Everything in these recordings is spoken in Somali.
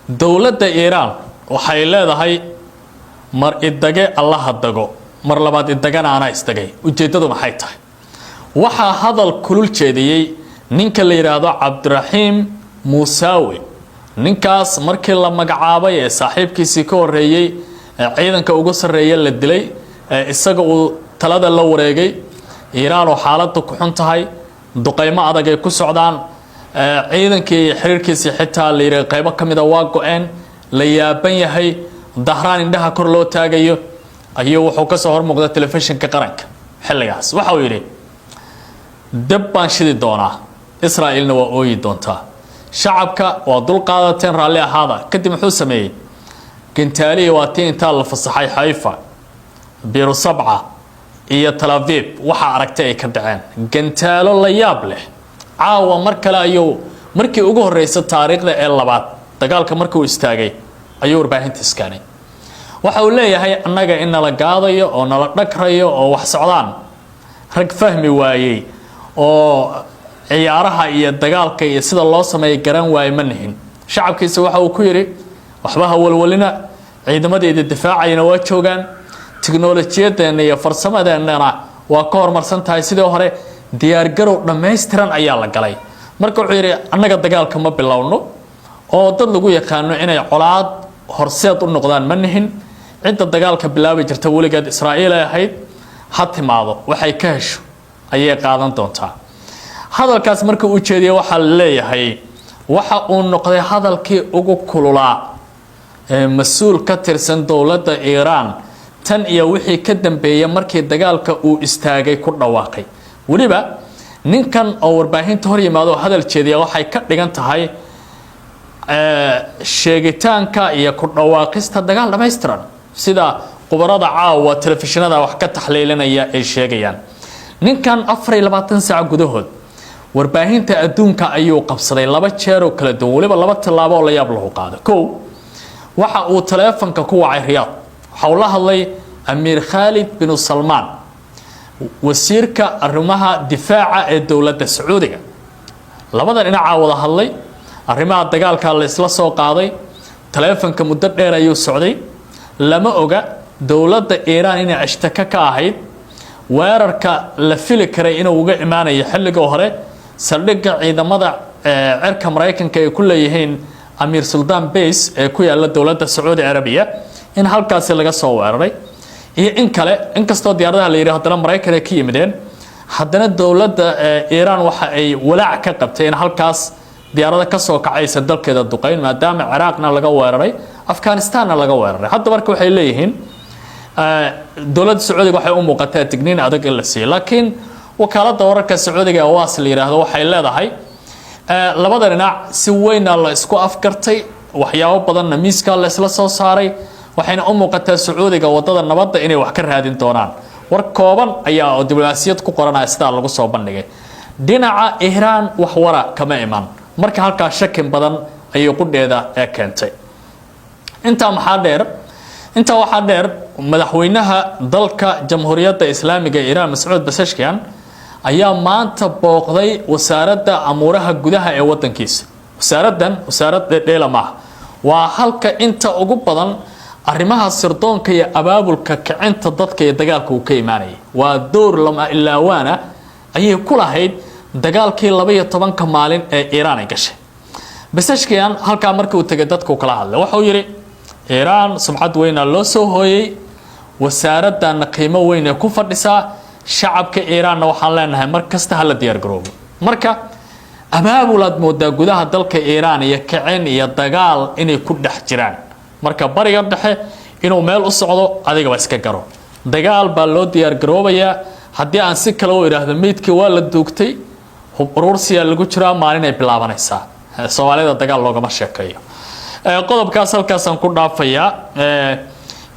Dowladda Iiraan waxay leedahay: "Mar idage Allaha dago, mar labaad idagana anaa isdagay." Ujeeddadu maxay tahay? Waxaa hadal kulul jeediyey ninka la yidhaahdo Cabdiraxiim Muusaawi. Ninkaas markii la magacaabay ee saaxiibkiisii ka horreeyey ee ciidanka ugu sarreeya la dilay ee isaga uu talada la wareegay, Iiraan oo xaaladda ku xun tahay, duqeymo adag ay ku socdaan, ciidankii xiriirkiisii xitaa la yidhi qaybo ka mida waa go-een, la yaaban yahay, Dahraan indhaha kor loo taagayo, ayuu wuxuu kasoo hormuuqda telefishinka qaranka. Xilligaas waxa uu yidhi: "Dab baan shidi doonaa, Israa'iilna waa ooyi doontaa. Shacabka waa dul qaadateen, raalli ahaada." Kadib muxuu sameeyey? Gantaalihii waa tii intaa la fasaxay Xayfa, Biiru Sabca iyo Tel Aviv waxaa aragtay ay ka dhaceen gantaalo la yaab leh. Caawa mar kale ayuu markii ugu horeysa taariikhda ee labaad dagaalka markuu istaagay ayuu warbaahinta iskaanay. Waxa uu leeyahay: "Annaga in nala gaadayo oo nala dhagrayo oo wax socdaan, rag fahmi waayey oo ciyaaraha iyo dagaalka iyo sida loo sameeya garan waaye ma nihin." Shacabkiisa waxa uu ku yidhi: "Waxba ha walwalina, ciidamadeeda difaacayana waa joogaan, tiknolojiyadeena iyo farsamadeenana waa ka horumarsan tahay sidii hore, diyaargarow dhammaystiran ayaa la galay." Marka wuxuu yidhi: "Annaga dagaalka ma bilowno oo dad lagu yaqaano inay colaad horseed u noqdaan ma nihin. Cidda dagaalka bilaabi jirta weligeed Israa'iil ay ahayd. Ha timaado, waxay ka hesho ayay qaadan doontaa." Hadalkaas marka uu jeediyey, waxaa la leeyahay waxa uu noqday hadalkii ugu kululaa ee mas-uul ka tirsan dowladda Iiraan tan iyo wixii ka dambeeyay markii dagaalka uu istaagay ku dhawaaqay. Weliba ninkan oo warbaahinta hor yimaado oo hadal jeediya waxay ka dhigan tahay sheegitaanka iyo ku dhawaaqista dagaal dhammaystiran, sida khubarada caawa telefishinada wax ka taxliilinaya ay sheegayaan. Ninkan 24 saac gudahood warbaahinta adduunka ayuu qabsaday laba jeer oo kala duwan, weliba laba tallaabo oo la yaab lahu qaado. Kow, waxa uu taleefonka ku wacay Riyaad. Waxa uu la hadlay Amiir Khaalid binu Salmaan, wasiirka arrimaha difaaca ee dowladda Sacuudiga. Labada dhinacaa wada hadlay, arrimaha dagaalka la isla soo qaaday. Taleefonka muddo dheer ayuu socday. Lama oga dowladda Iiraan inay ashtaka ka ahayd weerarka la fili karay inuu uga imaanayo xilliga hore saldhigga ciidamada cirka Maraykanka ay ku leeyihiin Amiir Suldaan Base ee ku yaala dowladda Sacuudi Carabiya, in halkaasi laga soo weeraray iyo in kale. Inkastoo diyaaradaha la yidhi haddana Maraykan ay ka yimideen, haddana dowladda Iiraan waxa ay walaac ka qabtay in halkaas diyaarado ka soo kacaysa dalkeeda duqeyn, maadaama Ciraaqna laga weeraray, Afghanistanna laga weeraray. Hadda marka waxay leeyihiin dowladda Sacuudiga waxay u muuqataa digniin adag in la siiyey. Laakiin wakaaladda wararka Sacuudiga ee WAS la yidhaahdo waxay leedahay labada dhinac si weyna la isku afgartay, waxyaabo badanna miiskaa la isla soo saaray, waxayna u muuqataa Sacuudiga wadada nabadda inay wax ka raadin doonaan. War kooban ayaa oo diblomaasiyad ku qoranaya sidaa lagu soo bandhigay. Dhinaca Iiraan wax wara kama iman. Marka halkaa shakin badan ayay qudheeda ee keentay. Intaa maxaa dheer? Intaa waxaa dheer, madaxweynaha dalka Jamhuuriyadda Islaamiga ee Iiraan, Mascuud Pezeshkian, ayaa maanta booqday wasaaradda amuuraha gudaha ee wadankiisa. Wasaaraddan wasaarad dheela maaha, waa halka inta ugu badan arrimaha sirdoonka iyo abaabulka kicinta dadka iyo dagaalka uu ka imaanayay. Waa door lama ilaawaana ayay ku lahayd dagaalkii 12-ka maalin ee Iiraan ay gashay. Pezeshkian halkaa markii uu tegay dadku kala hadlay. Wuxuu yidhi: "Iiraan sumcad weynaa loo soo hooyey, wasaaradana qiimo weyn ee ku fadhisaa. Shacabka Iiraanna waxaan leenahay mar kasta hala diyaar garoobo." Marka abaabulaad moodaa gudaha dalka Iiraan iyo kicin iyo dagaal inay ku dhex jiraan. Marka Bariga Dhexe inuu meel u socdo adigaba iska garo, dagaal baa loo diyaar garoobayaa. Haddii aan si kale u idhaahdo, meydkii waa la duugtay, hub uruursiyaa lagu jiraa, maalinay bilaabanaysaa. Soomaalida dagaal loogama sheekeeyo. Qodobkaas halkaasaan ku dhaafayaa.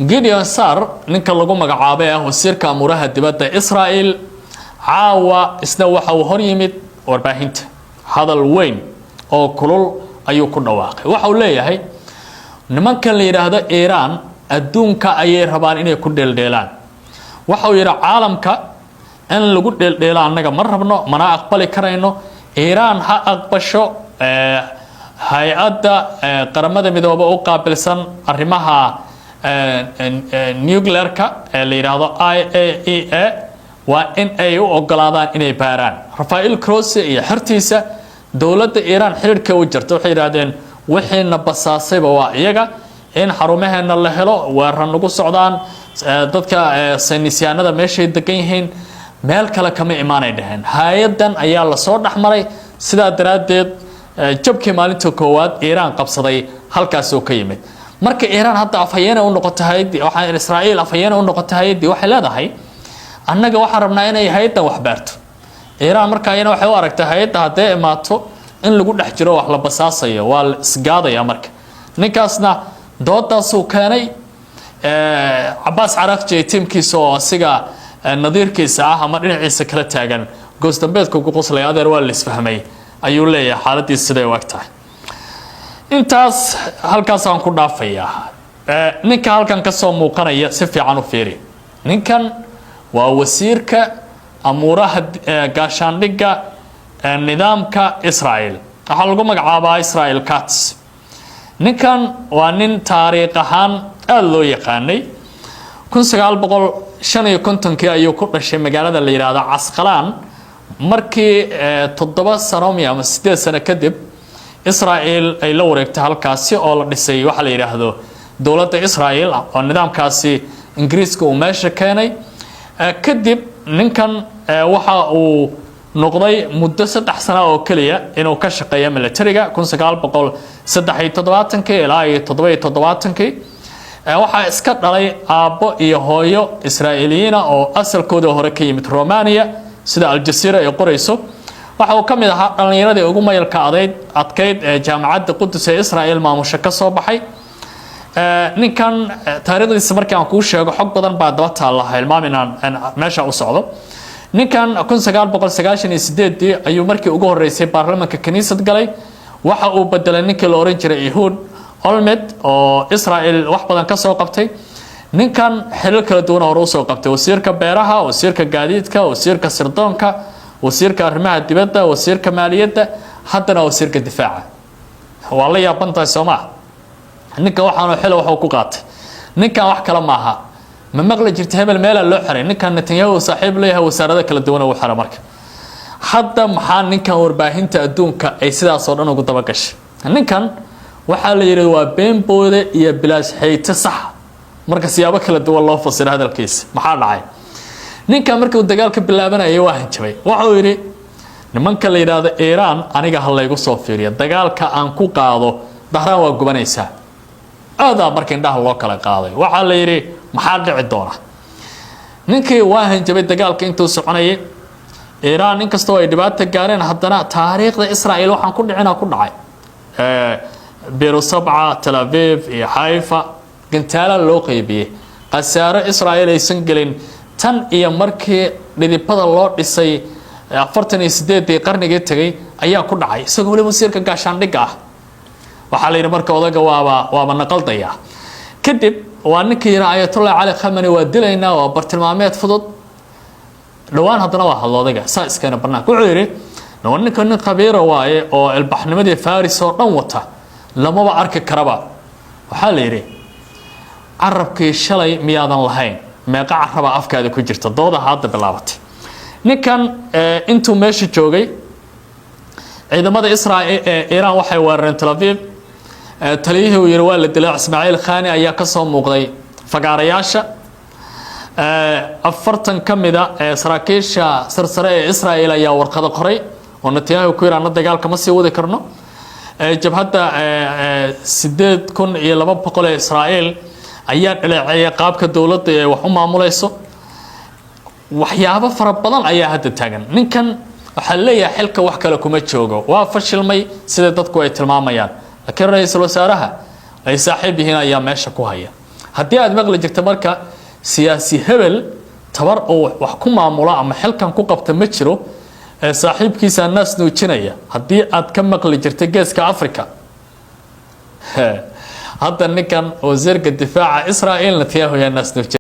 Gideon Sar, ninka lagu magacaabay ah wasiirka amuuraha dibadda Israel, caawa isna waxa uu hor yimid warbaahinta. Hadal weyn oo kulul ayuu ku dhawaaqay. Waxa uu leeyahay: "Nimankan la yidhaahdo Iiraan adduunka ayay rabaan inay ku dheeldheelaan." Waxa uu yidhi: "Caalamka in lagu dheeldheelo annaga ma rabno, mana aqbali karayno. Iiraan ha aqbasho Hay-adda Qaramada Midoobe u qaabilsan arrimaha nuclearka ee la yidhaahdo IAEA waa in ay u ogolaadaan inay baaraan. Rafael Grossi iyo xertiisa dowladda Iiraan xiriirka u jirta waxay yidhaahdeen wixiina basaasayba waa iyaga, in xarumaheena la helo, weerar nagu socdaan, dadka saynisyaanada meeshay degan yihiin meel kale kama imaanay dhaheen, hay-adan ayaa lasoo dhexmaray. Sidaa daraaddeed jabkii maalinta koowaad Iiraan qabsaday halkaas oo ka yimid. Marka Iiraan hadda afhayeene u noqotay hay-addii, waxaa Israa'iil afhayeene u noqotay hay-addii, waxay leedahay annaga waxaan rabnaa inay hay-addan wax baarto. Iiraan marka ayana waxay u aragtay hay-adda haddee imaato in lagu dhex jiro, wax la basaasayo, waa la isgaadaya. Marka ninkaasna doodaasuu keenay. Cabaas Caraaqji iyo tiimkiisa oo asiga nadiirkiisa ah ama dhinaciisa kala taagan goosdambeedka ku qoslaya, adeer waa la isfahmay ayuu leeyahay, xaaladiis siday u eg tahay. Intaas halkaasaan ku dhaafayaa. Ninka halkan ka soo muuqanaya si fiican u fiiri. Ninkan waa wasiirka amuuraha gaashaandhigga nidaamka Israel, waxaa lagu magacaabaa Israel Katz. Ninkan waa nin taariikh ahaan aada loo yaqaanay. 1955-kii ayuu ku dhashay magaalada la yidhaahdo Casqalaan. Markii 7 sano ama 8 sano kadib Israel ay la wareegtay halkaasi oo la dhisay waxaa la yidhaahdo dowladda Israel oo nidaamkaasi Ingiriiska uu meesha keenay kadib, ninkan waxa uu noqday muddo 3 sano oo keliya inuu ka shaqeeyo militariga, 1973-kii ilaa iyo 77-kii. Waxaa iska dhalay aabbo iyo hooyo Israa'iiliyiina oo asalkooda hore ka yimid Romania, sida Aljazeera ay qorayso. Waxa uu ka mid ahaa dhallinyaradii ugu mayalka adayd adkayd ee Jaamacadda Qudus ee Israel maamusho ka soo baxay. Ninkan taariikhdiisa markii aan kuu sheego, xog badan baa daba taalla, hilmaam inaan meesha u socdo. Ninkan 1998-dii ayuu markii ugu horeysay baarlamaanka kaniisad galay. Waxa uu bedelay ninkii la oran jiray Ehud Olmert oo Israel wax badan ka soo qabtay. Ninkan xilal kala duwan hore usoo qabtay: wasiirka beeraha, wasiirka gaadiidka, wasiirka sirdoonka, wasiirka arrimaha dibadda, wasiirka maaliyadda, haddana wasiirka difaaca. Waa la yaaban tahay, soo maa? Ninka waxaanu xilo waxuu ku qaatay ninkan wax kale maaha. Ma maqli jirta hebel meelaa loo xiray? Ninkan Netanyahu saaxiib leeyahay, wasaarado kala duwan uu xiray. Marka hadda maxaa ninkan warbaahinta adduunka ay sidaas oo dhan ugu dabagashay? Ninkan waxaa la yidhi waa beenboode iyo bilaash xeyte sax. Marka siyaabo kala duwan loo fasiro hadalkiisa, maxaa dhacay? Ninkan markii uu dagaalka bilaabanayay waa hanjabay. Wuxuu yidhi nimanka la yidhaahdo Iiraan aniga ha laygu soo fiiriyo, dagaalka aan ku qaado Dahraan waa gubanaysaa. Aadaa marka indhaha loo kala qaaday, waxaa la yidhi maxaa dhici doona? Ninkii waa hanjabay dagaalka intuu soconayay. Iiraan inkastoo ay dhibaato gaareen, haddana taariikhda Israel waxaan ku dhicina ku dhacay. Biru Sabca, Tel Aviv iyo Xaifa gantaala loo qaybiyey, khasaaro Israel aysan gelin tan iyo markii dhidibada loo dhisay 48-dii qarnigii tegay ayaa ku dhacay, isagoo weliba wasiirka gaashaandhigga ah. Waxaa la yidhi marka odaga waaba naqaldaya. Kadib waa ninkii yidhi Ayatollah Cali Khamani waa dilaynaa, waa bartilmaameed fudud. Dhowaan haddana waa hadlo odayga saa iskeena banaanka. Wuxuu yidhi ninka nin khabiira waaye oo ilbaxnimadii Faris oo dhan wata, lamaba arki karaba. Waxaa la yidhi carabkii shalay miyaadan lahayn? Meeqa caraba afkaada ku jirta? Dooda hadda bilaabatay. Ninkan intuu meesha joogay, ciidamada Israel ee Iiraan waxay weerareen Tel Aviv. Taliyihii uu yihi waa la dilay, Ismaaciil Khani, ayaa ka soo muuqday fagaarayaasha. 40 ka mida ee saraakiisha sarsare ee Israel ayaa warqado qoray oo Netanyahu ku yidhi anna dagaalka ma sii wadi karno. Jabhadda 8200 ee Israa'iil ayaa dhaleeceeyay qaabka dowladda ee wax u maamulayso. Waxyaabo fara badan ayaa hadda taagan. Ninkan waxaa leeyahay xilka wax kale kuma joogo, waa fashilmay sida dadku ay tilmaamayaan, laakiin ra-iisul wasaaraha ay saaxiib yihiin ayaa meesha ku haya. Haddii aad maqli jirta marka siyaasi hebel tabar uu wax ku maamulo ama xilkan ku qabta ma jiro, saaxiibkiisa naas nuujinaya, haddii aad ka maqli jirta Geeska Africa, hadda ninkan wasiirka difaaca Israel Netanyahu yaa naas nuujinaya.